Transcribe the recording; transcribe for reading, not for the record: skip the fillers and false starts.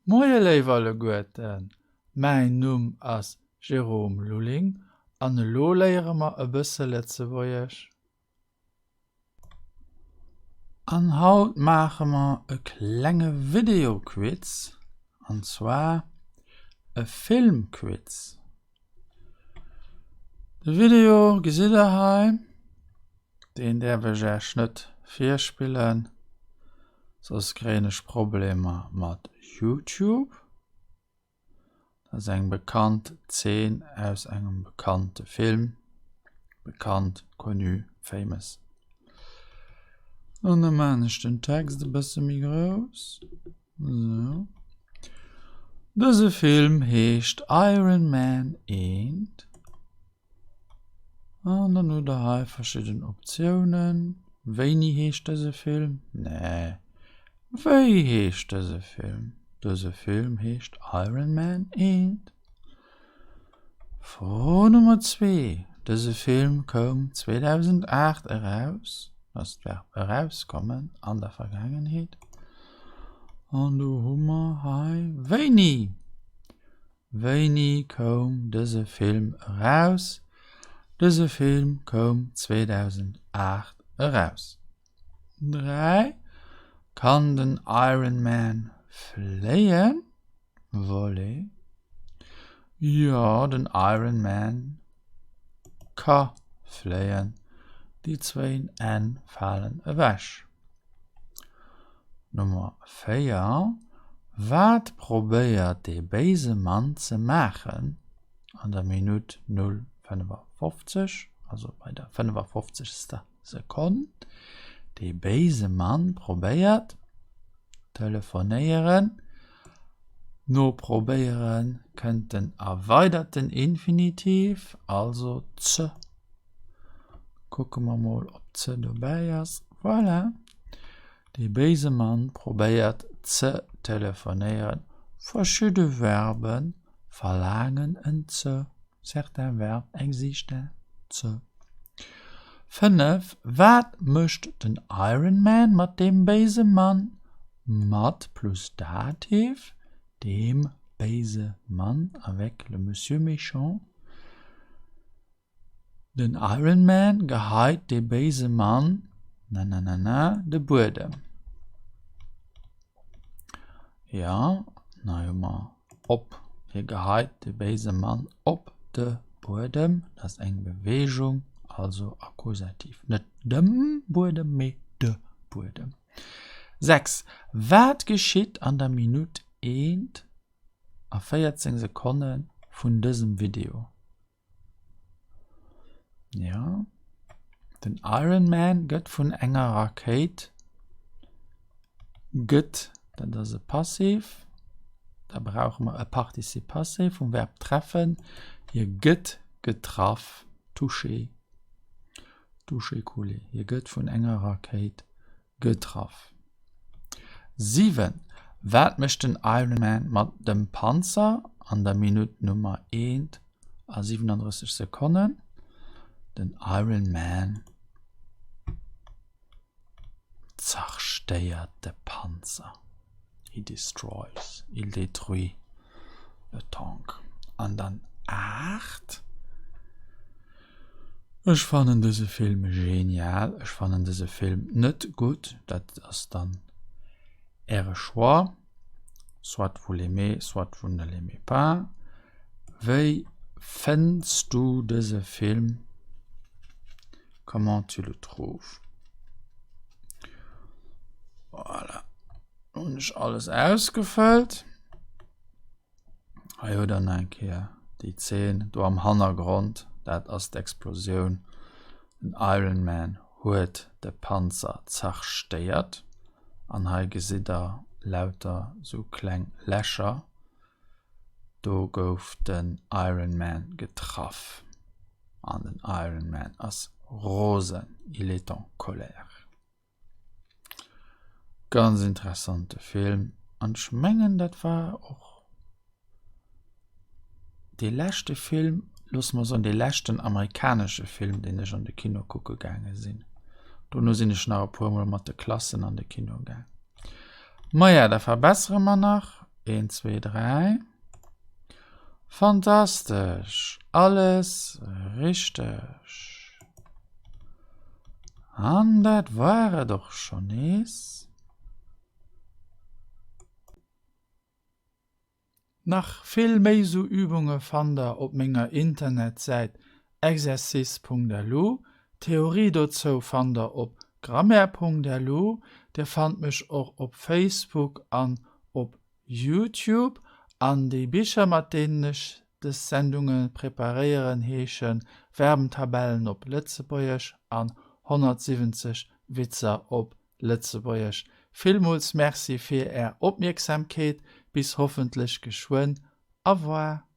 Moie léif alleguerten, mäin Numm ass Jérôme Lulling an elo léiere mer e bësse Lëtzebuergesch. An haut maache mer e klenge Videoquiz, an zwar e Filmquiz. De Video gesitt der hei. Deen däerf ech Äech net virspillen, soss kréien ech Problemer mat Youtube. Dat ass eng bekannt Zeen aus engem bekannte Film, bekannt, connu, famous. An da maan ech den Text e bësse méi grouss. Sou. Dëse Film heescht Iron Man 1. An dann hutt der hei verschidden Optiounen. Wéini heescht dëse Film? Nee. Wéi heescht dëse Film? Dëse Film heescht Iron Man 1. Fro Nummer 2. Dëse Film koum 2008 eraus. Dat ass d'Verb erauskommen an der Vergaangenheet. An do hu mer hei wéini. Wéini koum dëse Film eraus? Dëse Film koum 2008 eraus. 3, Kann den Iron Man fléien? Voler? Jo, den Iron Man ka fléien. Déi zwéin N falen ewech. Nummer 4, Wat probéiert dee béise Mann ze maachen an der Minutt 0,55, also bei der 55. Sekonn? Dee béise Mann probéiert, telefonéieren. No probéiere kënnt den erweiderten Infinitiv, also ze. Kucke mer mol ob ze dobäi ass. Voilà! Dee béise Mann probéiert ze telefonéieren. Verschidde Verbe verlaangen en ze, certains verbes exigent un ze. 5, Wat mécht den Iron Man mat deem béise Mann? Mat plus Dativ, deem béise Mann, avec le monsieur méchant. Den Iron Man geheit dee béise Mann nananana de Buedem. Jo, hei hu mer op, hie geheit de béise Mann op de Buedem. Dat ass eng Beweegung, also Akkusativ. Net dem Buedem, mee de Buedem. 6, Wat geschitt an der Minutt eent a 14 Sekonne vun dësem Video? Jo, den Iron Man gëtt vun enger Rakéit gëtt, dat ass e Passiv, da brauche mer e Participe passé vum Verb treffen, hie gëtt getraff, touché, touché coulé, hie gëtt vun enger Rakéit getraff. 7, Wat mécht den Iron Man mat dem Panzer an der Minutt Nummer 1 a 37 Sekonnen? Den Iron Man zerstéiert de Panzer. He destroys, il détruit le tank. An dann 8, Ech fannen dëse Film genial, ech fannen dëse Film net gutt, dat ass dann äre Choix, soit vous l'aimez, soit vous ne l'aimez pas. Wéi fënns du dëse Film? Comment tu le trouves? Voilà, hunn ech alles ausgefëllt. Hei hutt der nach eng Kéier déi Zeen do am Hannergrond, dat ass d'Explosioun. Den Iron Man huet de Panzer zerstéiert an hei gesitt der lauter sou kleng Lächer. Do gouf den Iron Man getraff an den Iron Man ass rosen, il est en colère. Ganz interessante Film an ech mengen dat war och dee leschte Film, loosse mer soen dee leschten amerikanesche Film deen ech an de Kino kucke gaange sinn. Dono sinn ech nach e puer mol mat de Klassen an de Kino gaang. Maja da verbessere mer nach. Een, zwee, dräi. Fantastesch! Alles richteg! An dat war et och schonn nees. Nach vill méi sou Übunge fannt der op menger Internetsäit exercice.lu. D'Theorie dozou fannt der op grammaire.lu. Dir fannt mech och op Facebook an op Youtube. An déi Bicher mat deenen ech dës Sendunge preparéieren heesche Verbentabellen op Lëtzebuergesch an 170 Witzer op Lëtzebuergesch. Villmools Merci fir Är Opmierksamkeet. Bis hoffentlech geschwënn. Au revoir.